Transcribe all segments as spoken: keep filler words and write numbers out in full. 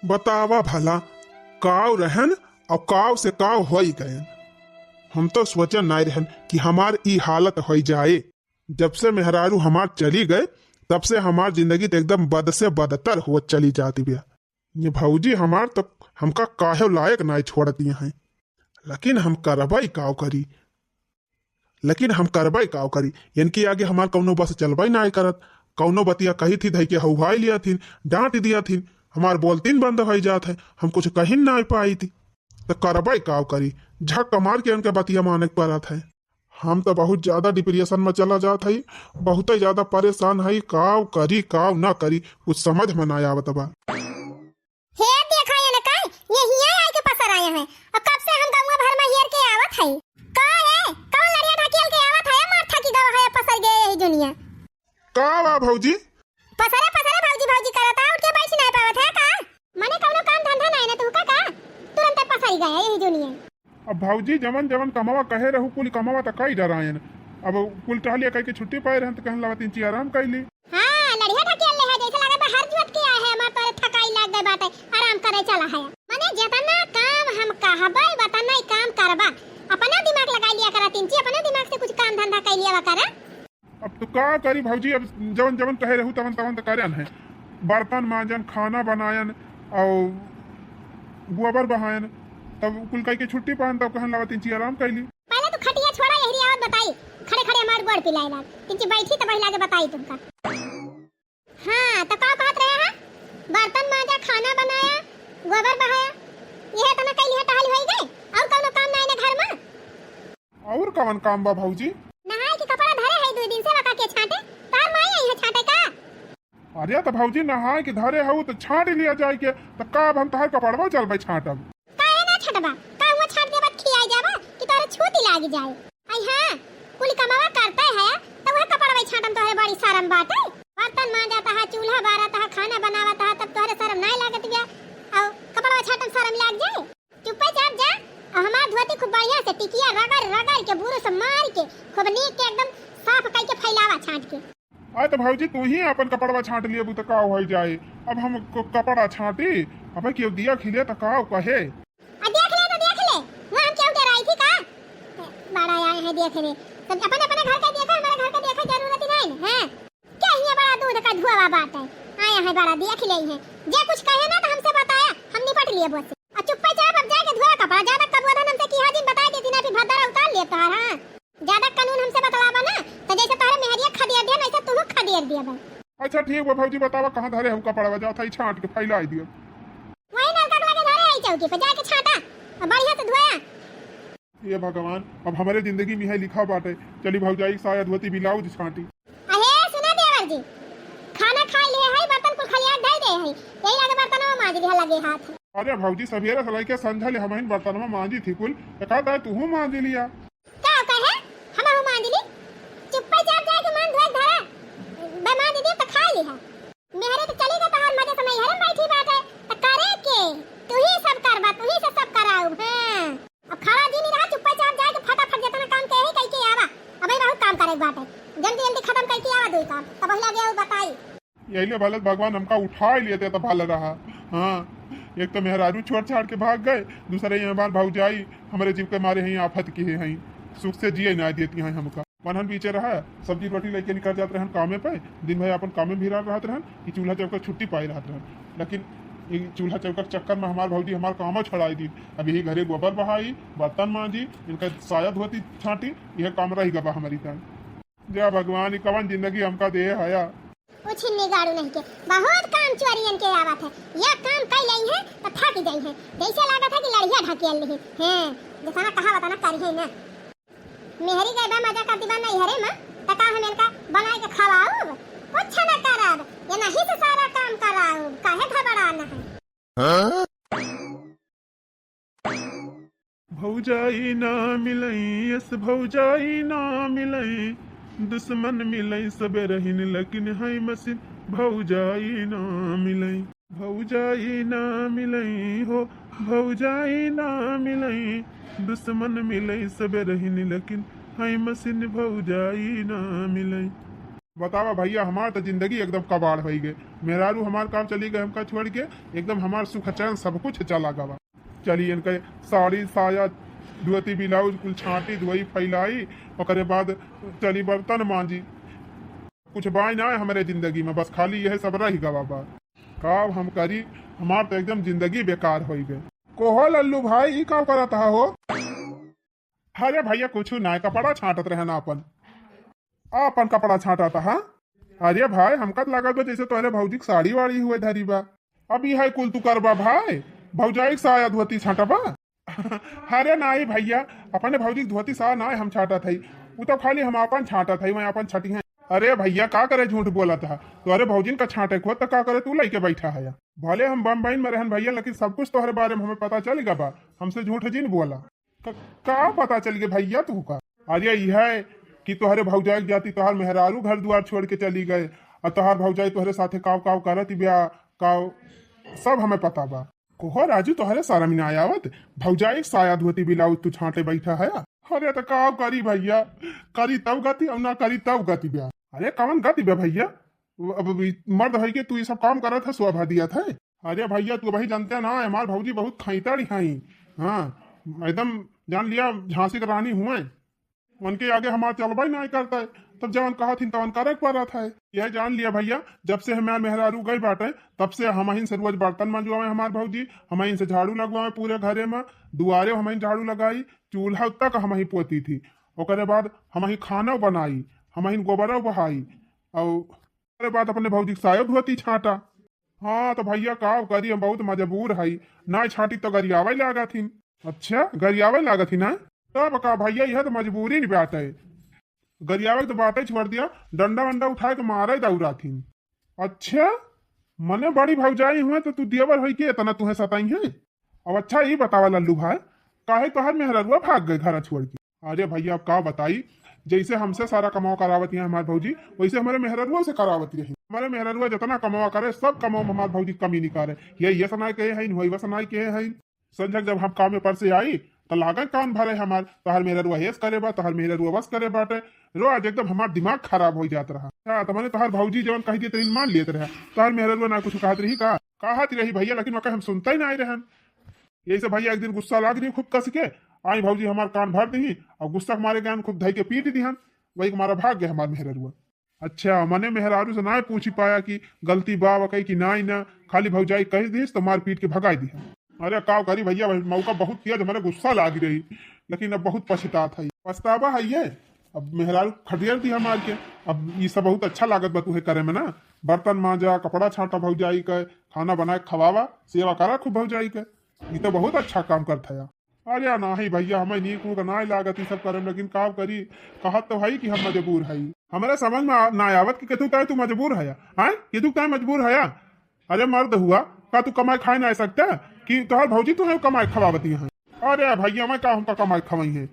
बतावा भला, काव रहन और काव से काव होई गयन। हम तो सोचन नाय रहन कि हमार ई हालत होई जाए। जब से मेहरारू हमार चली गए, तब से हमार जिंदगी तो एकदम बद से बदतर होत चली जाती बिया। ये भौजी हमार तो हमका काहे लायक नाय छोड़ती हैं, लेकिन हम करबई काव करी। लेकिन हम करबे काव करी, इनके आगे हमार कौनो बस चलबे नाय करत। कौनो बतिया कही थी, धई के हौहाई लिया थी, डांट दिया थी, हमार बोलतीन बंद होई जात है, हम कुछ कही नाय पाई थी। तो करबे काव करी, झक मार के इनके बतिया माने के पड़त है। हम तो बहुत ज्यादा डिप्रेशन में चला जात है, बहुत ही ज्यादा परेशान है, काव करी काव ना करी, कुछ समझ में ना आवत बा। हे देखा ये न का, ये हियाँ आए के पसर आए हैं। और कब से हम गौवा भर में हेर के आवत है। का है? कौन लड़िया ढकेल के आवत है? मार थकी गवा है, पसर गए यही दुनिया। का बा भौजी? पसरे, पसरे भौजी, भौजी करत है, उठ के बैठ नहीं पावत है का? मने कौनो काम धंधा नहीं ना तुमका का? तुरंत पसर गए यही दुनिया। अब भौजी जवन जवन कमावा कहे रहू, कुल कमावा त कई डरायन। अब कुल टहलिया कह के छुट्टी पाए रहन त कहन लगा तीन ची आराम कैली। हाँ, लड़िया ढकेल ले है, जैसे लागत बा हर जोत के आए है, हमार तोरे थकाई लाग गए बाटे, आराम करे चला है। मने जितना काम हम कहबे, वतना ही काम करबा। अपना दिमाग लगा लिया करा तीन ची, अपना दिमाग से कुछ काम धंधा कर लिया करा। अब तो का करी भौजी, अब जवन जवन कहे रहू तवन तवन तो करन है। बर्तन मांजन, खाना बनायन और गोबर बहायन, तब कुल कह के छुट्टी पान, तब कहन लगा तीन ची आराम कैली। पहले तो खटिया छोड़ा, यही आवत बताई, खड़े खड़े हमार गोड़ पिलाए लाग। तीन ची बैठी तब लागे बताई तुमका। हाँ, तो का कहत रहे हैं? बर्तन मांजा, खाना बनाया, गोबर बहाया, यह इतना कैली है, टहल होई गए, और कौनो काम ना है ना घर में? और कवन काम बा भौजी? नहाए के कपड़ा धरे है दुई दिन से, वका के छांटे? तार माई आई है छांटे का? अरे तो भौजी नहाए के धरे हऊ तो छांट लिया जाए के, तो का अब हम तहार कपड़वा चलबे छांटब? काहे ना छांटबा? का हुआ छांट देबा खियाई जाबा कि तोरे छूती लाग जाए? आई हाँ, कुल कमावा करते है तो वह कपड़वा छांटम तोहरे बड़ी शरम बाटे। बर्तन मांजत हा, चूल्हा बारत हा, खाना बनावत हा, तब तोहरे शरम नाय लागत बिया? और कपड़वा छांटम शरम लाग जाए? चुप्पे चाप जा, और हमार धोती खूब बढ़िया से टिकिया रगड़ रगड़ के, बुरुस मार के, खूब नीक के एकदम साफ कई के फैलावा छांट के। आय तो भौजी, तू ही अपन कपड़वा छांट लियबू तो का हो जाए? अब हम क-, कपड़ा छांटी, अब केहू दिया खिले तो का कहे? आ देख ले तो देख ले, वहाँ हम केहू डराई थी का? बड़ा आए हैं देख ले, तब अपने अपने घर का देखो, हमारे घर का देखो जरूरत ही नहीं है। क्या हियाँ बड़ा दूध का धुआवा बाटे? आया है बड़ा, देख ले है। जे कुछ कहे ना तो हमसे बताया, हम निपट लिए बोसे। आ चुप्पे चाप अब जाके धोया कपड़ा, ज्यादा कबो धन हमसे किहा दिन बताई देती ना, फिर भद्दरा उतार लिए तोहार, हाँ। ज्यादा कानून हमसे बतलाबा ना, तो जैसे तोहरे मेहरिया खदेड़ दिया, वैसे तुहू खदेड़ दिया बा। अच्छा ठीक बा भौजी, बतावा कहाँ धरे हऊ कपड़वा, जात हई छांट के फैलाई दियो। वही नलका के लगे धरे हई चौकी पे, जाके छांटा, आ बढ़िया से धोया। हे भगवान, अब हमरे जिंदगी में है लिखा बाटे। चली भौजाई, साया धोती ब्लाउज छांटी। अहे, सुना देवर जी, खाना खाई ले है, बर्तन कुल खलिया धई दे है, यही लगे बर्तनवा मांज लिहा लगे हाथ। अरे भौजी, सवेरे से लइके संझा ले हमहिन बर्तनवा मांजी थी कुल, एकाध दाई तुहू मांज लिया। का कहे? हमहू मांज ली। चुप्पे चाप जाए के मन धोए धरा, बे मांज दी तो खाई लिहा। मेहरे तो चली गई तोहार मजे से, नैहरे में बैठी बाटे, तो करे के? तू ही सब करबा, तू ही से सब कराऊ। हाँ, अब खड़ा जी नहीं रहा, चुप्पे चाप जाए के फटाफट जितना काम के ही कई के आवा। अबे बहुत काम करे के बाटे, जल्दी जल्दी खत्म करके आवा दो काम, तब पहले गया वो बताई। यही ले भलत भगवान हमका उठा ही लेते तो भल रहा। हाँ, एक तो मेहरारू छोड़ छाड़ के भाग गए, दूसरे ये हमार भौजाई हमरे जीव के मारे ही आफत की है, सुख से जिए ना देती हैं हमका। मनहन पीछे रहा, सब्जी रोटी लेके निकल जात रहन कामे पे, दिन भर अपन कामे में भिड़ा रहत रहन कि चूल्हा चौका छुट्टी पाए रहत रहन, लेकिन ये चूल्हा चौका के चक्कर में हमार भौजी हमार कामो छोड़ाई दी। अब यही घरे गोबर बहाई, बर्तन मांजी, इनका साया धोती छांटी, यह काम रह गवा हमारी तन। जा भगवान, ई कवन जिंदगी हमका दे हया। कुछ निगाड़ू नहीं के, बहुत काम चोरियन के आवत है। यह काम कई लई है तो थक जाई है, जैसे लागत है कि लड़िया ढकेल ली है। हैं, जैसा कहा बताना करी है ना। मेहरी गए बा मजा करती बा नैहरे में, त का हम इनका बनाए के खवाऊब? कुछ न करब, ये नहीं से सारा काम कराऊब, काहे घबराना है? हाँ? भौजाई ना मिलई, यस भौजाई ना मिलई, दुश्मन मिलई सबे रहिन, लेकिन है मशीन भौजाई ना मिलई। भौजाई ना मिलई हो, भौजाई ना मिलई, दुश्मन मिलई सबे रहिन, लेकिन है मशीन भौजाई ना मिलई। बतावा भइया, हमार त जिंदगी एकदम कबाड़ होइ गए। मेहरारू हमार काम चली गए हमका छोड़ के, एकदम हमार सुख चैन सब कुछ चला गवा। चली इनके साड़ी साया धोती ब्लाउज कुल छांटी धोई फैलाई, ओकरे बाद चली बर्तन मांजी। कुछ बाय ना है हमरे जिंदगी में, बस खाली यह सब रह गवा बा। का हम करी, हमार त एकदम जिंदगी बेकार होइ गए। कोहो लल्लू भाई, ई का करत हा हो? अरे भइया कुछ ना, कपड़ा छांटत रहे ना अपन। आपन कपड़ा छांटत हा? अरे भाई, हमका त लागत बा जैसे तोहरे भौजी के साड़ी वाड़ी हुए धरी बा। अब ई है कुल तू करबा भाई? भौजाई के साया धोती छांटबा? अरे नाई भइया, अपने भौजी के धोती साया नाई हम छांटत हई। उ तो खाली हम आपन छांटत हई, वहीं आपन छटी हैं। अरे भइया, का करे झूठ बोलत हा? तोहरे भौजिन का छांटे को त का करे तू लइके बैठा है? भले हम बम्बई में रहन भइया, लेकिन सब कुछ तोहरे बारे में हमें पता चल गवा बा। हमसे झूठ जिन बोला। क-, का पता चल गए भइया तू का? अरे यह है कि तोहरे भौजाई के जाती तोहर मेहरारू घर दुआर छोड़ के चली गए, और तोहर भौजाई तोहरे साथे काव काव करत ब्या, काव, सब हमें पता बा। कोहो राजू, तोहरे शर्म ना आवत? भौजाई के साया धोती ब्लाउज तू छांटे बैठा है। अरे तो काव करी भइया, करी तब गति और ना करी तब गति ब्या। अरे कवन गति ब्या भइया? अब ई मर्द है के तू ई सब काम करत है, शोभा दियत है? अरे भइया, तू अबही जानते ना, हमार भौजी बहुत खैतड़ी हई। हाँ, एकदम जान लिया, झांसी के रानी हुए। उनके आगे हमार चलबा ही नाहीं करता है, तब जवन कहत हिन तवन करे के पड़त है। यह जान लिया भइया, जब से हमार मेहरारू गई बाटे, तब से हमहिन से रोज बर्तन मंजवावे हमार भौजी, हमहिन से झाड़ू लगवावे पूरे घरे में, दुआरे हमहिन झाड़ू लगाई, चूल्हा तक हमही पोती थी। ओकरे बाद हमही खाना बनाई, हमहिन गोबरो बहाई, और ओकरे बाद अपने भौजी के सायो धोती छांटा। हाँ, तो भइया, का करी, हम बहुत मजबूर हई, ना छांटी तो गरियावे लागत हिन। अच्छा, गरियावे लागत हिन, ना? तब का भइया, यह तो मजबूरी न बात है, गरियावे के तो बात ही छोड़ दिया, डंडा वंडा उठाए के मारे दौड़ात हिन। अच्छा, मने बड़ी भौजाई हुए तो तू देवर होई के इतना तुहे सताई है? अब अच्छा, ई बतावा लल्लू भाई, काहे तोहर मेहररुआ भाग गए घर छोड़ के? अरे भइया, अब का बताई, जैसे हमसे सारा कमावा करावत है हमार भौजी, वैसे हमारे मेहररुआ से करावत रही। हमारे मेहररुआ जितना कमावा करे, सब कमावा में हमार भौजी कमी निकाले। ये, ये सनाई कहे हईन, वही सनाई कहे हईन। संझक जब हम काम में पर से आई, तो लागे कान भरे हमार, "तोहर मेहररुआ हेस करे बा, तोहर मेहररुआ बस करे बाटे।" रोज एकदम हमार दिमाग खराब हो जात रहा। हाँ, तो मने तोहर भौजी जवन कह दिए, तरीन मान लेत रहा। तोहर मेहररुआ ना कुछ कहत रही का? कहत रही भइया, लेकिन वका हम सुनते ही ना रहन। यही से भइया एक दिन गुस्सा लाग रही खूब कस के, आई भौजी हमार कान भर दी और गुस्सा के मारे गए खूब धई के पीट दिहन। वही के मारा भाग गए हमार मेहररुआ। अच्छा, मने मेहरारू से ना पूछी पाया कि गलती बा वकई कि नाई ना, खाली भौजाई कह दीस तो मार पीट के भगाई दिहन। अरे का करी भइया, भाई मौका बहुत तेज, हमारे गुस्सा लाग रही, लेकिन अब बहुत पछतात है। पछतावा है ये, अब मेहरारू खदेड़ दिया मार के। अब ये सब बहुत अच्छा लागत बा तुहे करे में ना, बर्तन मांजा, कपड़ा छांटा भौजाई के, खाना बनाए खवावा, सेवा करा खूब भौजाई के, ये तो बहुत अच्छा काम करत है। अरे नाही भइया, हमें नीक उक नाय लागत ई सब करे में, लेकिन का करी, कहत तो हई कि हम मजबूर हई। हमरे समझ में आ-, नाय आवत कि केतु ताय तू मजबूर हया, हैं? केतु ताय मजबूर हया? अरे मर्द हुआ, का तू कमाए खाए ना सकता कि तोहर भौजी तुहे कमाए खवावती हैं? अरे भइया, मैं का हमका कमाए खवाई है?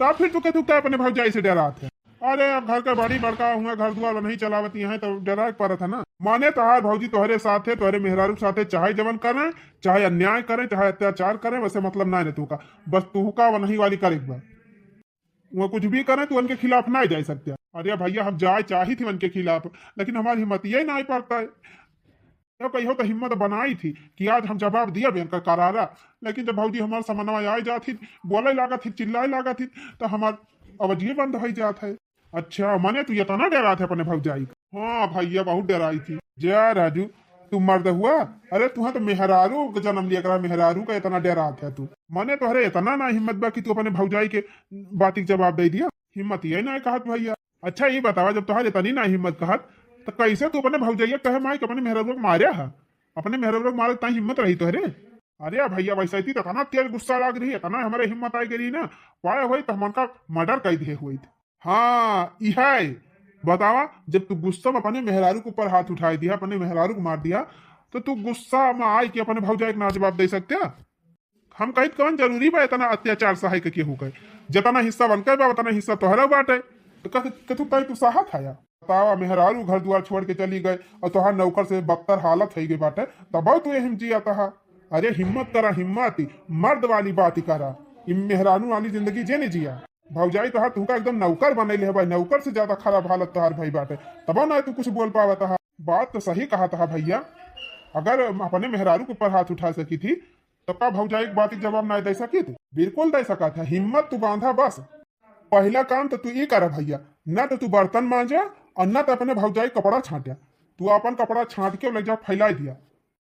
तब फिर तू केतु ताय अपने भौजाई से डरात है? अरे अब घर के बड़ी बड़का हुआ, घर दुआर नहीं चलावती हैं तो डराए के पड़त है ना। माने तोहार भौजी तोहरे साथे, तोहरे मेहरारू के साथे चाहे जवन करें, चाहे अन्याय करें, चाहे अत्याचार करें, वैसे मतलब ना है तू का, बस तू का वनही वाली करे के बा। वो कुछ भी करें, तू उनके खिलाफ ना जाए सकते। अरे भइया, हम जाए चाही थी उनके खिलाफ, लेकिन हमारी हिम्मत ये ना पड़ता है। तो कहियो तो हिम्मत बनाई थी कि आज हम जवाब दिया बेन का करारा, लेकिन जब भौजी हमार समनवा आए जात थी, बोले लागत थी, चिल्लाए लागत थी, तो हमार आवाजिए बंद हो जात है। अच्छा, माने तू इतना डरात है अपने भौजाई का? हाँ भइया, बहुत डराई थी। जा राजू, तू मर्द हुआ? अरे तुहा तो मेहरारू के जन्म लिया करा, मेहरारू का इतना डरात है तू। माने तोहरे इतना ना हिम्मत बा कि तू अपने भौजाई के बात के जवाब दे दिया? हिम्मत ये ना कहत भइया। अच्छा ये बतावा, जब तोहरे इतनी ना हिम्मत कहत, तो कैसे तू अपने भौजाई कहे माई के अपने मेहरारू को मारे है? अपने मेहरारू को मारे ताई हिम्मत रही तोहरे? अरे भइया, वैसे ही तो इतना तेज गुस्सा लाग रही, इतना हमारे हिम्मत आई गई ना, पाए हुई तो हमन का मर्डर कर दिए हुई। हाँ, इहे। बतावा, जब तू गुस्सा में अपने मेहरारू के ऊपर हाथ उठाई दिया, अपने मेहरारू को मार दिया, तो तू गुस्सा में आए के अपने भौजाई के ना जवाब दे सकते? हम कहित कौन जरूरी बा इतना अत्याचार सहाय के केहू के? जितना हिस्सा उनके बा, उतना हिस्सा तोहरा बाटे। तो कथ-, कथू कहीं तू सहत हया? बतावा, मेहरारू घर दुआर छोड़ के चली गए और तोहार नौकर से बदतर हालत हो गई बाटे, तब तू यही में जिया तहा। अरे हिम्मत करा, हिम्मत, मर्द वाली बात ही करा। इ मेहरारू वाली जिंदगी जे नहीं जिया। भौजाई तोहार तुहका एकदम नौकर बनैले है भाई, नौकर से ज्यादा खराब हालत तोहार भई बाटे, तबो ना तू कुछ बोल पावत हा। बात तो सही कहत हा भैया, अगर अपने मेहरारू के ऊपर हाथ उठा सकी थी, तो का भौजाई के बात के जवाब ना दे सकी थी? बिल्कुल दे सकत है, हिम्मत तू बांधा बस। पहला काम तो तू ई करा भैया, ना तो तू बर्तन मांजा और ना तो अपने भौजाई के कपड़ा छांटा। तू अपन कपड़ा छांट के ले जा फैला दिया।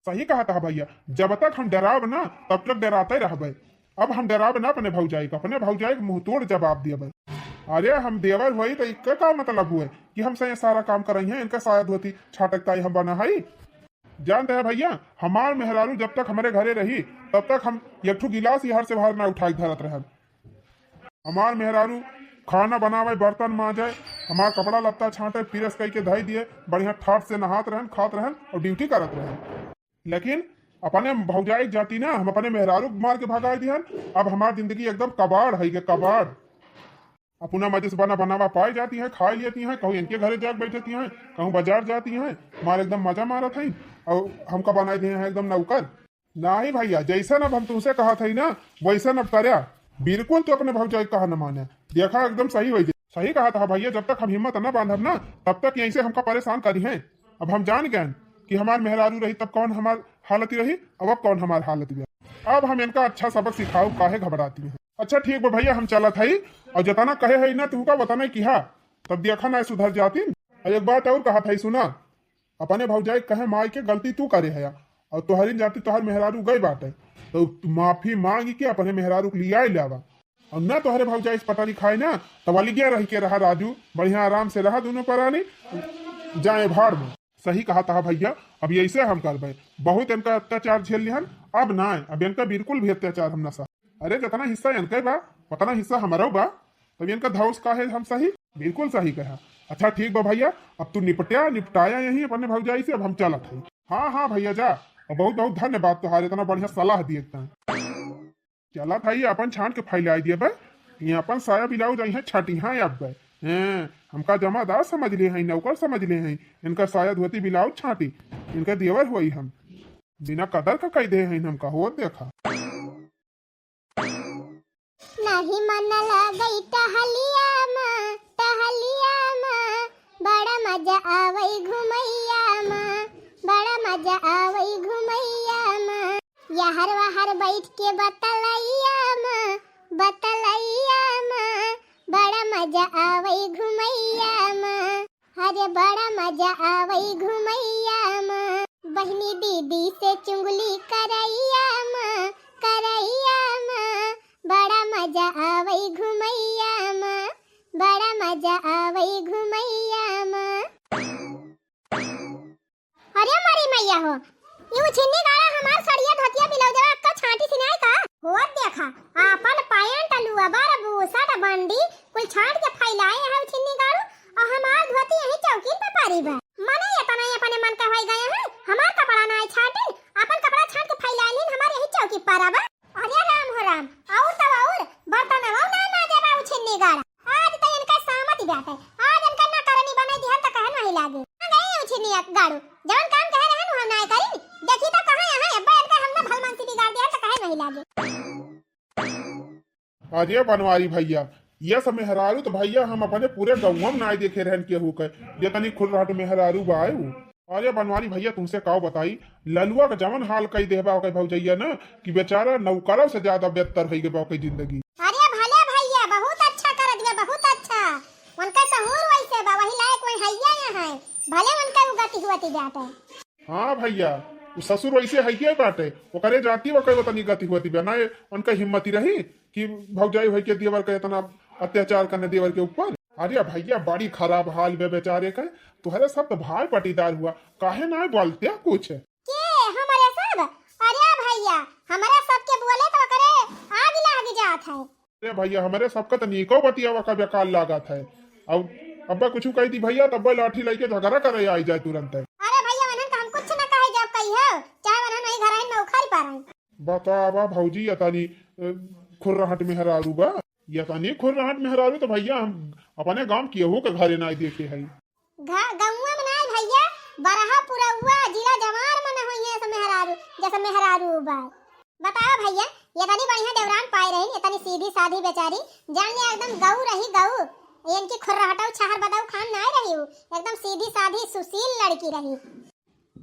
सही कहत हा भैया, जब तक हम डराब ना, तब तक डराते रहबे। अब हम डराब ना अपने भौजाई के, अपने भौजाई के मुंह तोड़ जवाब दियबे। अरे हम देवर होई तो इनका का मतलब हुए कि हमसे ये सारा काम करई है, इनका साया धोती छाटक ताई हम बना है। जानते हैं भैया, हमार मेहरारू जब तक हमारे घरे रही, तब तक हम एक ठो गिलास ही हर से बाहर ना उठा के धरत रहब। हमार मेहरारू खाना बनावे, बर्तन मांजे, हमार कपड़ा लत्ता छांटे, प्रेस कई के धई दिए, बढ़िया ठाट से नहात रहन, खात रहन और ड्यूटी करत रहन। लेकिन अपने भौजाई के जाती ना, हम अपने मेहरारू के मार के भगाई दिहन। अब हमार जिंदगी एकदम कबाड़ है, ये कबाड़। अपना मजे से बना बनावा पाई जाती है, खाई लेती है, कहूँ इनके घरे जाके बैठती है, कहूँ बाजार जाती है, हमारे एकदम मजा मारत है और हमका बनाई दिए हैं एकदम नौकर। नाही भैया, जैसन अब हम तुमसे कहत हई ना, वैसन अब कर्या। बिल्कुल तू अपने भौजाई के कहा न माने। देखा, एकदम सही होई जाई। सही कहत हा भैया, जब तक हम हिम्मत न बांधब ना, तब तक यहीं से हमका परेशान करी हैं। अब हम जान गए कि हमार मेहरारू रही तब कौन हमार हालत रही, अब, अब कौन हमार हालत बा। अब हम इनका अच्छा सबक सिखाऊ, काहे घबराती हैं। अच्छा ठीक बा भैया, हम चलत हई, और जतना कहे हई ना तुमका वतना किहा, तब देखा ना सुधर जाती। और एक बात और कहत हई, सुना, अपने भौजाई कहे माई के गलती तू करे है, और तोहरी जाती तोहर मेहरारू गई बाटे, तो तू माफी मांग के अपने मेहरारू के लियाई लावा। और ना तोहरे भौजाई से पटारी खाए ना, तब अलगे रह के रहा राजू, बढ़िया आराम से रहा दोनों परानी, जाए भाड़ में। सही कहत हा भैया, अब यैसे हम करबे, बहुत इनका अत्याचार झेल लिहन, अब ना, अब इनका बिल्कुल भी अत्याचार हम ना सह। अरे जतना हिस्सा इनके बा, उतना हिस्सा हमरो बा, तब इनका धौस काहे हम सही? बिल्कुल सही कहा। अच्छा ठीक बा भैया, अब तू निपट्या, निपटाया यहीं अपने भौजाई से, अब हम चलत हई। हाँ, हाँ भैया जा, और बहुत बहुत धन्यवाद तोहार इतना बढ़िया सलाह दिए तैं। चलत हई अपन छांट के फैलाई दिए बे, ये अपन साया ब्लाउज आई है छाटी हाँ अब बे। हैं, हमका जमादार समझ ले हैं, नौकर समझ ले हैं, इनका साया धोती ब्लाउज छाटी, इनका देवर होई हम, बिना कदर का कह दे हैं हमका, हो देखा। नहीं मन लागई टहलिया मा, टहलिया मा, बड़ा मजा आवई घुमैया मा, बड़ा मजा आवई घुमैया मा। यहर वहर बैठ के बतलैया मा, बतलैया मा, बड़ा मजा आवई घुमैया मा। अरे बड़ा मजा आवई घुमैया मा, बहिनी दीदी से चुंगली करैया मा, करैया मा, बड़ा मजा आवई घुमैया मा, बड़ा मजा आवई घुमैया मा। अरे मरी मैया हो, ई उछिन्नी गाड़ा हमार सड़िया धोतिया ब्लाउजवा का छांटी सिनाई का? होत देखा, आपन पैंट, लुअबर, बूसट, बंडी कुल छांट के फैलाए है उछिन्नी गाड़ू, और हमार धोती यही चौकी पे परी बा। मने इतना ही अपने मन का होई गए हैं, हमार कपड़ा ना छाटिन, अपन कपड़ा छाट के फैलाए लीन, हमार यही चौकी पर बा। अरे राम हो राम, और तब और बर्तनवा ना माजे बा उछिन्नी गाड़ा। आज तो इनका सामत बाटे, आज इनका ना करनी बनाई दिहन तो कहे नहीं लागे। आ गई उछिन्नी गाड़ू, जवन काम कहे रहन हम ना करी। देखी तो कहाँ यहाँ अब्बा इनका हम ना भलमानसी बिगाड़ दिहन तो कहे नहीं लागे। अरे बनवारी भैया, ये सब मेहरारू तो भैया हम अपने पूरे गौवा में ना देखे रहन केहू के, ये तनी खुरहट मेहरारू बा उ। अरे बनवारी भैया, तुमसे काव बताई, ललुआ के जवन हाल कई देहबा ओके भौजैया ना, कि बेचारा नौकरों से ज्यादा बेहतर होई गए बा ओके जिंदगी। अरे भले भैया, बहुत अच्छा कर दिया, बहुत अच्छा। उनका सहूर वैसे बा, वही लायक वही हैया यहाँ है, भले उनका उगति हुआ ती जाते। हाँ भैया, उ ससुर वैसे हैया बाटे, ओकरे जाति ओके ओतनी गति हुआ ती बा, ना उनका हिम्मती रही कि भौजाई होई के देवर के इतना अत्याचार करने देवर के ऊपर। अरे भैया, बड़ी खराब हाल बे बेचारे के। तुहरे सब तो भाई पटीदार हुआ, काहे ना बोलते कुछ? के हमरे सब? अरे भैया, हमरे सब के बोले तो ओकरे आग लाग जात है। अरे भैया, हमरे सबका तो नीको बतियावा का बेकार लागत है। अब अब्बा कुछ कह दी भैया, तब लाठी लेके झगड़ा करे आई जाए तुरंत। अरे भैया, वनन का हम कुछ ना कहे, जब कही हो, चाहे वनन वही घर आइन में उखाड़ पा रहे। बतावा भौजी, या तनी, अ, खुर्राहट मेहरारू बा। या तनी खुर्राहट मेहरारू तो भैया हम अपने गांव केहू के घरे ना देखे है। घ-, गौवा में ना भैया, बरहा पुरौवा जिला जवार में ना होई है ऐसे मेहरारू, जैसे मेहरारू बा। बतावा भैया, ये तनी बढ़िया देवरान पाए रही, ये तनी सीधी साधी बेचारी, जान लिया एकदम गऊ रही गऊ। ये इनकी खुर्रहटऊ छहर बदऊ खान नाय रही हूँ, एकदम सीधी साधी सुशील लड़की रही।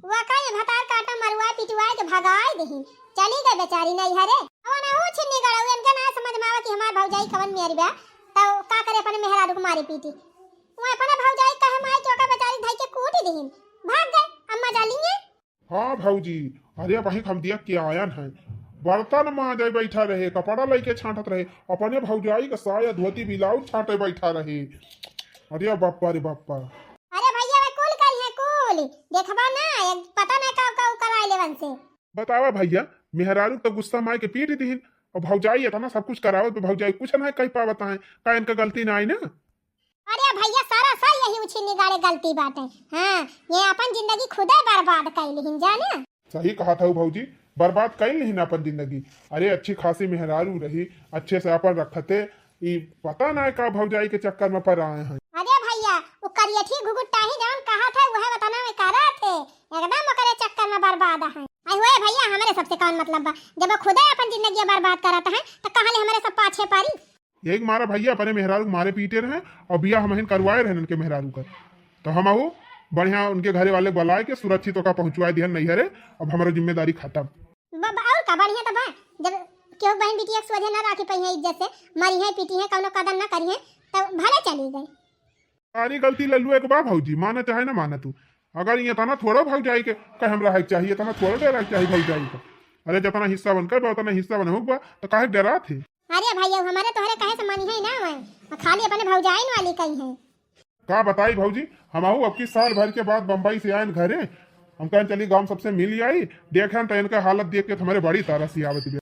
वका ये भतार काटा मरुआ पिटुआ के भगाए देही, चली गई बेचारी नैहरे। अब ना हो छिन्नी गड़ऊ, इनके ना समझ में आवा कि हमार भौजाई कवन मेरी बा, तो का करे अपने मेहरारू को मारी पीटी। वो अपने भौजाई कहे माई के ओका बेचारी धई के कूटी देही, भाग गए। अम्मा जा लिए। हाँ भौजी, अरे वहीं हम दिया के आयन है, बर्तन माजे बैठा रहे, कपड़ा लइके छांटत रहे, अपने भौजाई के साया धोती ब्लाउज छांटे बैठा रहे। अरे बप्पा रे बप्पा। अरे भैया, वे कुल करी है कुल, देखबा ना, एक पता ना का का कराई लेवन से। बतावा भैया, मेहरारू तो गुस्सा माई के पीट दिहिन, और भौजाई इतना सब कुछ करावत बा, भौजाई कुछ ना कह पावत है, का इनका गलती ना आई ना? अरे भैया, सरासर यही उछिन्नी गाड़े गलती बाटे। हाँ, ये अपन जिंदगी खुदे बर्बाद कर लिहिन जाने। सही कहा था भौजी, बर्बाद कर लिहिन अपन जिंदगी। अरे अच्छी खासी मेहरारू रही, अच्छे से अपन रखते, ई पता ना का भौजाई के चक्कर में पर आए हैं। अरे भैया, वो करियठी घुघुटाही जवन कहा था, वह वतना में करा थे, एकदम ओकरे चक्कर में बर्बाद है। आई हुए भैया, हमरे सबसे कौन मतलब बा, जब वो खुदे अपन जिंदगी बर्बाद करत है, तो कहाँ ले हमरे सब पाछे पारी? यही मारा भैया अपने मेहरारू के मारे पीटे रहे और बियाह हमहिन करवाए रहे उनके मेहरारू का। तो हम आहू बढ़िया उनके घरे वाले बुलाए के सुरक्षित ओका पहुँचवाए दिहन नैहरे। अब हमारा जिम्मेदारी खत्म। बाबा, और का बढ़िया तो बा, जब केहू बहन बिटिया के सोझे ना राखी पई है इज्जत से, मरी है पीटी है, कौनो कदर ना करी है, तो भले चली गई। सारी गलती लल्लू एक बा भौजी, माना चाहे ना माना तू। अगर ये तना थोड़ा भौजाई के कहे हम रहे के चाहिए, तना थोड़ा डरा के चाहिए भौजाई का। अरे जितना हिस्सा बनकर बा, उतना हिस्सा बनहु बा, तो काहे डरा थे? अरे भैया, हमारे तोहरे कहे से मानी है ना, मैं खाली अपने भौजाइन वाली कही है। का बताई भौजी, हम आहू अब की साल भर के बाद बम्बई से आयन घरे, हम कहन चली गाँव सबसे मिल आई, देखन तो इनका हालत देख के तो हमारे बड़ी तरस आवत बा।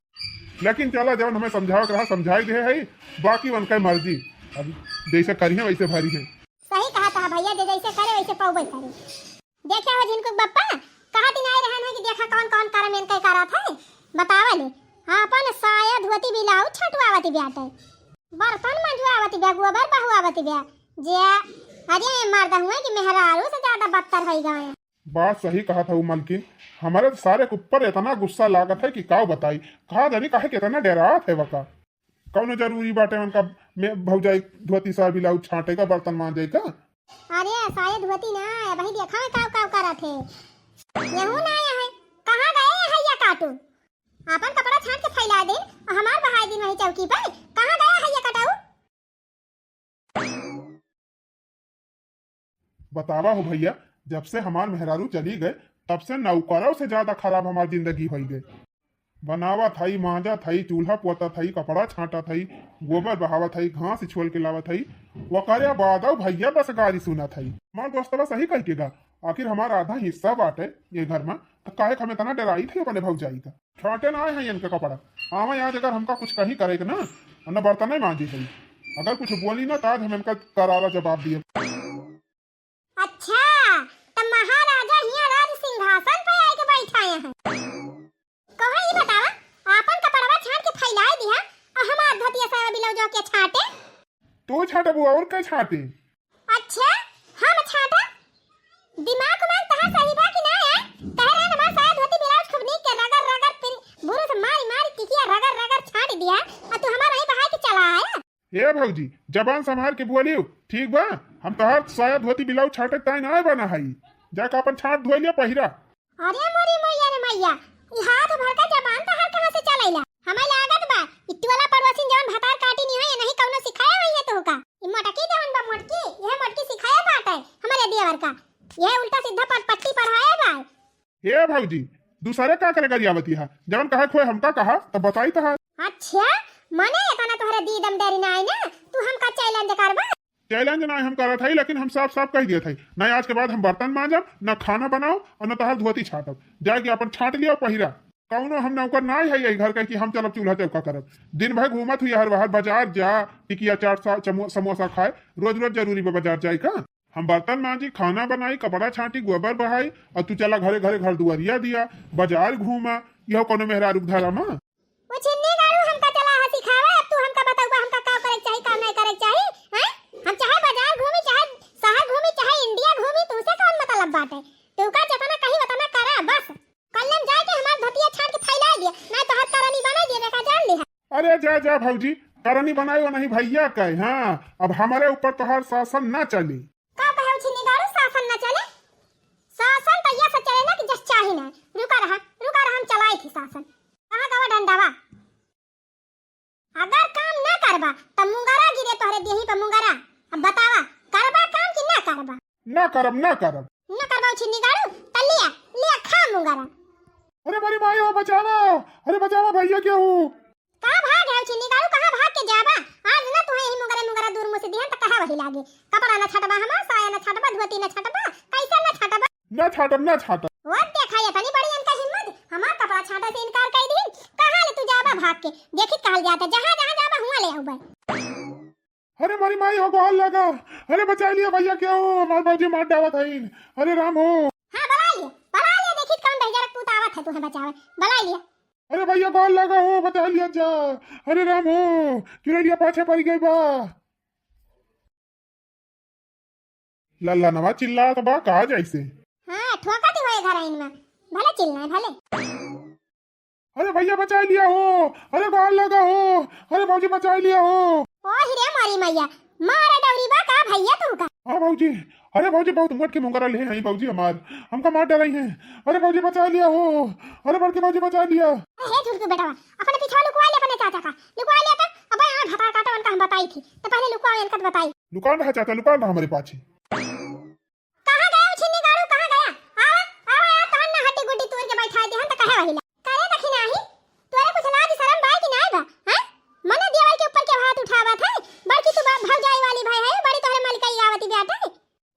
लेकिन चला, जवन हमें समझावे के रहा समझाई दे है, बाकी उनका मर्जी, अब जैसे करी है वैसे भरी है। सही कहा था भैया, जे जैसे करे वैसे पौबे करे। देखे हो झिनकू बप्पा, कहा दिन आए रहन है कि देखा कौन कौन करम इनके करत है, बतावा ले। हाँ, अपन साया धोती ब्लाउज छटवावत ब्याटे, बर्तन मंजवावत ब्या, गोबर बहवावत ब्या। जे अरे ये मर्द हुए कि मेहरारू से ज्यादा बदतर है गए। बात सही कहा था वो मलकिन, हमारे तो सारे के ऊपर इतना गुस्सा लागत है कि का बताई, कहा जानी काहे के इतना डरात है वका। कौनो जरूरी बाटे उनका में भौजाई धोती साया ब्लाउज छांटे का, बर्तन मांजे का? अरे साया धोती ना, अबही देखा है काव काव करत है। यहू ना आया है, कहाँ गए हैं हैया काटू? आपन कपड़ा छांट के फैला दिन और हमार बहाई दिन वही चौकी पर, कहाँ गया हैया कटाऊ? बतावा हो भैया, जब से हमार मेहरारू चली गए, तब से नौकरों से ज्यादा खराब हमार जिंदगी होई गए। बनावत हई, मांजत हई, चूल्हा पोतत हई, कपड़ा छांटत हई, गोबर बहावत हई, घास छिल के लावत हई, ओकरे बादो भैया बस गारी सुनत हई। हमार दोस्तवा सही कह के गा, आखिर हमार आधा हिस्सा बाटे ये घर में, तो काहे के हम इतना डराई थे अपने भौजाई का? छांटे ना आए हैं इनके कपड़ा, आवे आज अगर हमका कुछ कही करे के ना, और न बर्तन मांजे हई, अगर कुछ बोली ना तो आज हम इनका करारा जवाब दिए। अच्छा, त महाराजा हियां राज सिंहासन पे आके बैठाए हैं। कहो ई बतावा, आपन कपड़वा छांट के फैलाए दिया, और हमार धोतिया साया ब्लाउजवा के छांटे? तू छांटबू और के छांटे? अच्छा, हम छांटा? दिमाग उमाग तहार सही बा कि ना है? कहे रहे हमार साया धोती ब्लाउज खूब नीक के रगड़ रगड़ फिर बुरुस मारी मारी टिकिया रगड़ रगड़ छांट दिया, और तू हमार वही बहाय के चला आया। ए भौजी, जबान संभाल के बोलियो, ठीक बा? हम तोहार साया धोती ब्लाउज छांटे ताई ना बना हई। जाके अपन छांट धोई लिया पहिरा। अरे मोरी मैया रे मैया, ई हाथ भर का जबान तोहार कहाँ से चलैला? हमें लागत बा, ई टोला पड़ोसिन जवन भतार काटी नहीं है, नहीं कौनो सिखाया हुई है तोहका। ई मोटकी जवन बा मोटकी, यह मोटकी सिखाया बाटे हमरे देवर का। यह उल्टा सीधा पट-, पट्टी पढ़ाया बा। हे भौजी, दूसरे का करे गरियावती है? जवन कहे खोए हमका कहा, तब बताई तहार। अच्छा, मने इतना तोहरे दीदम डरी ना आई ना, तू हमका challenge करबा? Challenge ना हम करत हई, लेकिन हम साफ साफ कह दियत हई, ना आज के बाद हम बर्तन मांजब, ना खाना बनाओ और ना तहार धोती छाटब। जाके अपन छाट लिया पहिरा। कौनो हम नौकर ना है यही घर का कि हम चलब चूल्हा चौका करब। दिन भर घूमत हुई हर बाहर बाजार जा, टिकिया चाट सा-, चमो-, समोसा खाए, रोज रोज जरूरी बा बाजार जाए का? हम बर्तन मांजी, खाना बनाई, कपड़ा छांटी, गोबर बहाई, और तू चला घरे घरे घर दुआरिया दिया, बाजार घूमा, यह कोनो मेहरारू के धरम है? वो छिन्नी गाड़ू हमका चला हा सिखावे, अब तू हमका बताउबा हमका का करे के चाही, का नहीं करे के चाही, हैं? हम चाहे बाजार घूमी, चाहे शहर घूमी, चाहे इंडिया घूमी, तुमसे कौन मतलब बाटे? तू का जतना कही उतना करा, बस। कल्लम जाए के हमार धोतिया छाट के फैला दिया, ना तो हर तरनी बना दिए, बेटा जान। अरे जा, जा भौजी, करनी बनाई वो नहीं भैया का, हाँ, अब हमरे ऊपर तोहार शासन ना चली। का कहे उछिन्नी गाड़ू, शासन ना चले? शासन तो ये से चले ना कि जस चाही ना। रुका रहा, रुका रहा, हम चलाई थी शासन। कहाँ गवा डंडावा? अगर काम ना करबा, त मुंगरा गिरे तोहरे देही पे मुंगरा। अब बतावा, करबा काम कि ना करबा? ना करब, ना करब। ना करबा उछिन्नी गाड़ू, त लिया, लिया खा मुंगरा। अरे मोरी माई हो, बचावा, अरे बचावा भैया के हो। कहाँ भाग है उछिन्नी गाड़ू, कहाँ भाग के जाबा? आज ना तुहे यही मुंगरा मुंगरा दूर मुँह से दिहन त कहा वही लागे। कपड़ा ना छटबा हमार, साया ना छटबा, धोती ना छटबा, कैसे ना छटबा? ना छाटब, ना छाटब। वो देखा, ये तनी बड़ी इनका हिम्मत, हमार कपड़ा छाटे से इनकार कर दी। कहाँ ले तू जाबा भाग के? देखित कहल जाता, जहाँ जहाँ जाबा हुआँ ले आउबा। अरे मोरी माई हो, गोहर लगा। अरे बचा लिया भैया, क्या हो, हमार बाबूजी मार डावत हईन। अरे राम हो। हाँ, बला लिया, बला लिया, देखित कौन दहिजरक पूत आवत है तुहे बचावे। बला लिया। अरे भैया, गोहर लगा हो, बचा लिया जा। अरे राम हो, चुनरिया पाछे पड़ गई बा। लल्लनवा चिल्लात बा का जैसे? हाँ, ठोकत ही होए घर आइन में। भले चिल्लाए, भले। अरे भैया बचाई लिया हो, अरे बाहर लगा हो, अरे भौजी बचाई लिया हो। ओ हिरे मारी मैया, मारे डौरी बा का भैया तुमका? हाँ भौजी, अरे भौजी बहुत मोट के मुंगरा ले हैं भौजी हमार, हमका मार डराई हैं। अरे भौजी बचाई लिया हो, अरे बड़की भौजी बचाई लिया। हे झुलकू बेटवा, अपने पीछा लुकवा ले अपने चाचा का, लुकवा ले तो। अब यहाँ भतार काटो उनका हम बताई थी, तो पहले लुकवा इनका तो बताई। लुकान रहा चाचा, लुकान रहा हमारे पाछे। कहाँ गया उछिन्नी गाड़ू, कहाँ गया? आवा, आवा यार, तहन ना हड्डी गुड्डी तोड़ के बैठा दे, हम तो कहे वही ला। करे दखिनाही, तोरे कुछ लाज शरम बाय कि नाय बा, हैं? मने देवर के ऊपर के हाथ उठावत है, बड़की तू बा-, भौजाई वाली भाई है, बड़ी तोहरे मलिकाई आवती बाटे।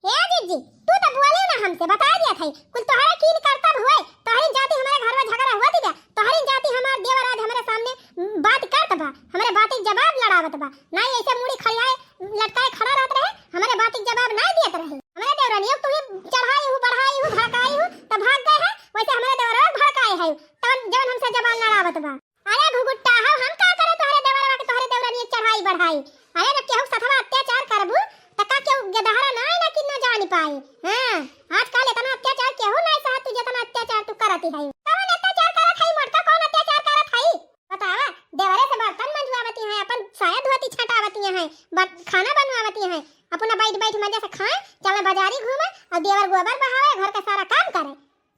ए जीजी, तू तो बोले ना हमसे, बता दिया था, कुल तोहरे कीन करतब हुए, तोहरी जाति हमारे घर में झगड़ा हुआ थी क्या? तोहरी जाति हमार देवर आज हमारे सामने बात करत बा, हमरे बात के जवाब लड़ावत बा, ना ऐसे मुड़ी खड़ियाए लटकाए खड़ा रहत रहे, हमरे बात के जवाब ना देत रहे। हमरे देवरनियो तू ही चढ़ाई हूँ, बढ़ाई हूँ, भड़काई हूँ, तब भाग गए हैं, वैसे हमरे देवरवा भड़काए है, तब जवन हमसे जबान लड़ावत बा। अरे घुघुट्टा हो, हम का करे तोहरे देवरवा के, तोहरे देवरनियो चढ़ाई बढ़ाई? अरे जब केहू सथवा अत्याचार करबू, त का केहू गेदहरा ना है ना कि ना जान पाए? हाँ, आजकल इतना अत्याचार केहू ना सहत, तू जितना अत्याचार तू करत ही है। कौन अत्याचार करत है मोटका, कौन अत्याचार करत है? बतावा, देवरे से बर्तन मंजवावती हैं, अपन साया धोती छटावती हैं, ब-, खाना बनवावती हैं, अपना बैठ बैठ मजे से खाए, चला बाजारी घूमे और देवर गोबर बहावे, घर का सारा काम करे।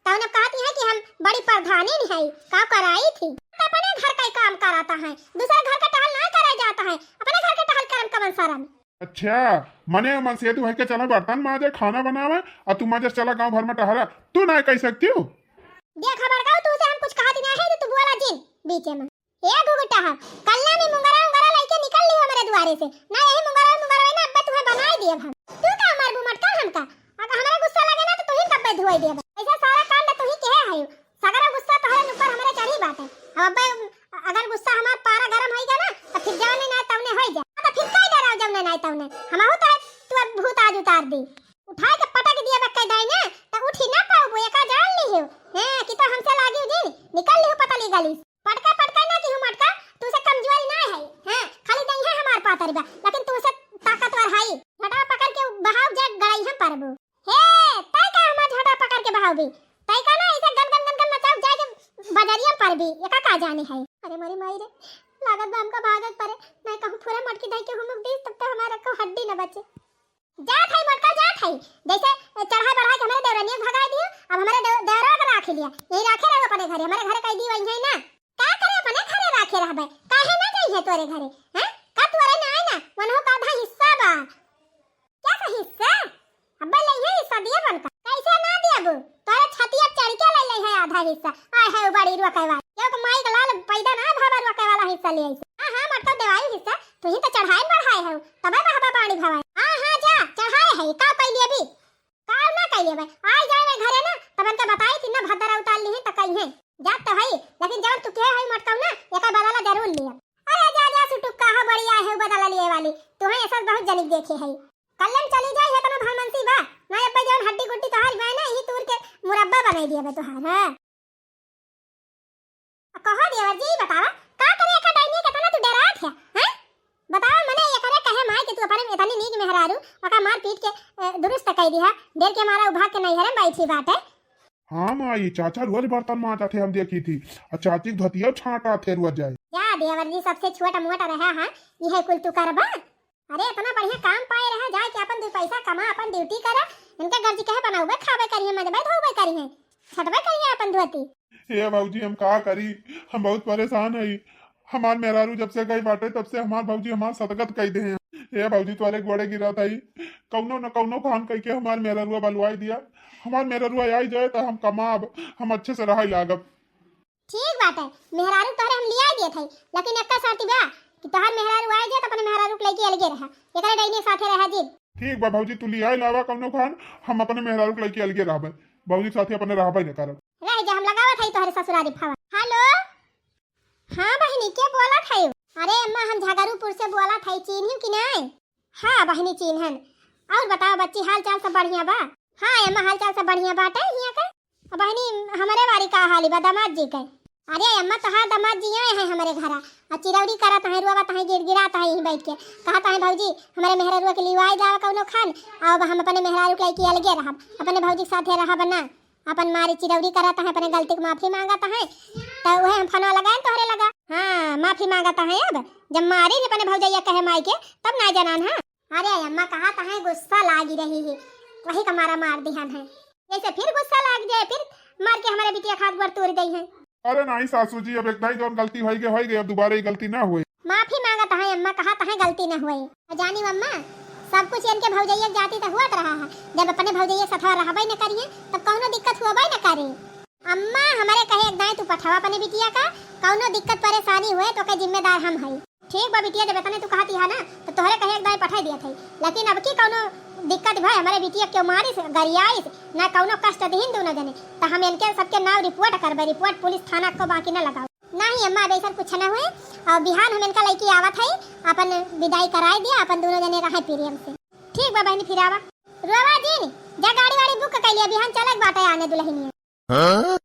तौन अब कहती हैं कि हम बड़ी प्रधानी नहीं है, का कराई थी? तो अपने घर का ही काम कराता है, दूसरे घर का टहल ना करे जाता है, अपने घर का टहल करम कवन शरम। अच्छा, मने मन से तू है के चला बर्तन माजे, खाना बनावे, और तू माजे चला गांव भर में टहरा, तू ना कह सकती हो? देख बड़का, तू से हम कुछ कहत नहीं है, तो तू बोला जिन बीचे में। ए घुघुटा, कल्ला में मुंगरा उंगरा लइके निकल ली हमरे दुआरे से। ना यही मुंगरा मुंगरा ना, अब्बे तुहे बनाई दिए हम। तू का मारबू मटका हमका? अगर हमरा गुस्सा लगे ना तो तुही कब्बे धोई देब। ऐसा सारा कांड तुही के है। सगरा गुस्सा तोहरे ऊपर हमरे चढ़ी बाटे। अब अब्बे अगर गुस्सा हमार पारा गरम होई गया ना तो फिर जवने ना तवने होई जा। तो फिर काई डराव जवने ना तवने? हमहू तो है, तू अब भूत आज उतार दी। उठाए के पटक दिए बक्के दाई ना तो उठी ना पाऊ, एका जान ली हो। हैं, कि तो हमसे लागी दिन निकल ली हो पता ली गली। पटका पटका ना केहू मटका, तू से कमजोरी ना है। हाँ, खाली दहिया हमार पातर बा, लेकिन तू से ताकतवर है। झटवा पकड़ के बहाव जा गड़ाई हम परबू। हे, तै का हमार झटवा पकड़ के बहाव भी? तै का ना इसे गन गन गन गन नचाव जाए के बजरिया पर भी, एका का जाने है। अरे मोरी माई रे, लागत बा हमका भागक परे, नहीं कहूँ पूरा मटकी धई के हुमुक दी, तब तो हमारा को हड्डी न बचे। जात है मोटका, जात है। जैसे चढ़ाई बढ़ाई के हमरे देवरनिया के भगाई दियो, अब हमरे देव-, देवरवा के राख लिया। यही राखे रहो अपने घरे, हमरे घरे कह दी वही है ना। का करे अपने घरे राखे रहबे? काहे ना जाई है तोरे घरे? हैं? का तोरे ना आए ना? वनहु का आधा हिस्सा बा। क्या का हिस्सा? अब्बे ले है हिस्सा दिए बन का। कैसे ना दियबू? तोरे छतिया चढ़ के ले ले है आधा हिस्सा। आए है बड़ी रुआ कहवा। यो तो माई के लाल पैदा ना भावा रुआ कहवाला हिस्सा ले आई। हाँ, हाँ, मोटका देवाई हिस्सा। तू ही तो चढ़ाई बढ़ाए है। तबे बहबा पानी भवाई। हाँ, हाँ, जा, चढ़ाए है, का कइली अभी? का ना कइली अबे? आई जाए मैं घरे ना, तब इनके बताई कि ना भद्दरा उतार ली है, त कही है। जात तो है, लेकिन जवन तू कहे है मटकाऊ ना, एकर बदला जरूर लिया। अरे जा, जा, सुटुक्का, हो बढ़िया है बदला लिए वाली। तू है ऐसा बहुत जनिक देखे है। कल्लन चली जाए, ये तना भलमनसी बा। ना अब्बे जवन हड्डी गुड्डी तोहार बा ना, यही तूर के मुरब्बा बनाई दिया बे तोहार, हाँ। आ कहो देवर जी, बतावा, का करे एका डाइनिया के तना तू डरात है, हैं? बतावा, मने एकरे कहे माई के तू अपने इतनी नीक मेहरारू, ओका मार पीट के, ए, दुरुस्त कई दिहा, डर के मारा उ भाग के नैहरे में बैठी बाटे। हाँ माई, चाचा रोज बर्तन मांजत हे, हम देखी थी। अउर चाची के धोतिया छांटत हे रोज जाए। या देवर जी, सबसे छोट मोट रहा है, यह कुल तू करबा? अरे, इतना बढ़िया काम पाए रहा, जाए के अपन दू पैसा कमा, अपन ड्यूटी करा। इनके गर्जी कहे बनाउबे, खाबे करिहे, मजबे धोबे करिहे, छटबे करिहे अपन धोती। हे भौजी, हम का करी, हम बहुत परेशान हई। हमार मेहरारू जब से गई बाटे, तब से हमार भौजी हमार सतगत कई दे हैं। हे भौजी, तोरे गोड़े गिरत हई, कौनो न कौनो खान कई के हमार मेहरारुआ बलवाई दिया। हमार मेहरारुआ आई जाए त हम कमाब, हम अच्छे से रहे लागब। ठीक बाटे, मेहरारू तोहरे हम लियाई देत हई, लेकिन एक्का शर्त बा कि तोहार मेहरारू आई जाए त अपने मेहरारू के लइके अलगे रहा, एकरे डैनी साथे रहा जी। ठीक बा भौजी, तू लियाई लावा कौनो खान, हम अपने मेहरारू के लइके अलगे रहबे, भौजी के साथे अपने रहबे न करब। रह जा, हम लगावत हई तोहरे ससुरारी फवा। हेलो, हाँ बहिनी, के बोलत हई? अरे अम्मा, हम झगरूपुर से बोलत हई, चिन्हियो कि नाई? हाँ बहिनी, चिन्हन। और बताओ बच्ची, हाल चाल सब बढ़िया बा? हाँ अम्मा, हाल चाल सब बढ़िया बाटे हियाँ के। अब बहिनी, हमरे बारी का हाल बा दामाद जी के? अरे अम्मा, तोहार दामाद जी आए हैं हमरे घरा, आ चिरौरी करत हैं, रोवत हैं, गिड़गिड़ात हैं यहीं बैठ के, कहत हैं, "भौजी, हमरे मेहररुआ के लिवाई जावा कौनो खान, अब हम अपने मेहरारू के लइके अलगे रहब, अपने भौजी के साथे रहब ना।" अपन मारी चिरौरी करत हैं, अपने गलती के माफी मांगत हैं। त उहे हम फोनवा लगाएन तोहरे लगा। हाँ, माफी मांगत हैं। अब जब मारी अपने भौजैया कहे माई के, तब ना जनान है। अरे अम्मा, कहत हैं गुस्सा लागी रही है, वही का मारा मार दिहन है। जैसे फिर गुस्सा लाग जाए, फिर मार के हमरे बिटिया के हाथ गोड़ तोड़ दई है। अरे नहीं सासू जी, अब एक दाई जौन गलती होई गई, होई गई, अब दोबारा ये गलती ना होए। माफी मांगत हैं अम्मा, कहत हैं गलती न होए। जानी अम्मा, सब कुछ इनके भौजैया के जाति त हुआ रहा है। जब अपने भौजैया के सथवा रहबे न करिए, तब कौनो दिक्कत हुआ न करे। अम्मा, हमरे कहे एक दाई तू पठावा अपने बिटिया का, कौनो दिक्कत परेशानी हुए तो के जिम्मेदार हम हई। ठीक बा बिटिया, जब इतने तू कहती है ना, तो तोहरे कहे एक दाई पठाई दिया था। लेकिन अब की कौनो दिक्कत भाई, हमरे बिटिया क्यों मारिस, गरियाइस, ना कौनो कष्ट दिहिन दोनों जने, तो हम इनके सबके नाव रिपोर्ट करबे, रिपोर्ट पुलिस थाना को बाकी न लगाओ। नहीं अम्मा, अब ऐसा कुछ न हुए। और बिहान हम इनका लइके आवत है, अपन विदाई कराई दिया, अपन दोनों जने रहे प्रेम से। ठीक बा बहनी, फिर आवा। रोवा जिन, जा गाड़ी वाड़ी बुक कर लिया, बिहान चलक बाटे आने दुल्हनिया। हाँ?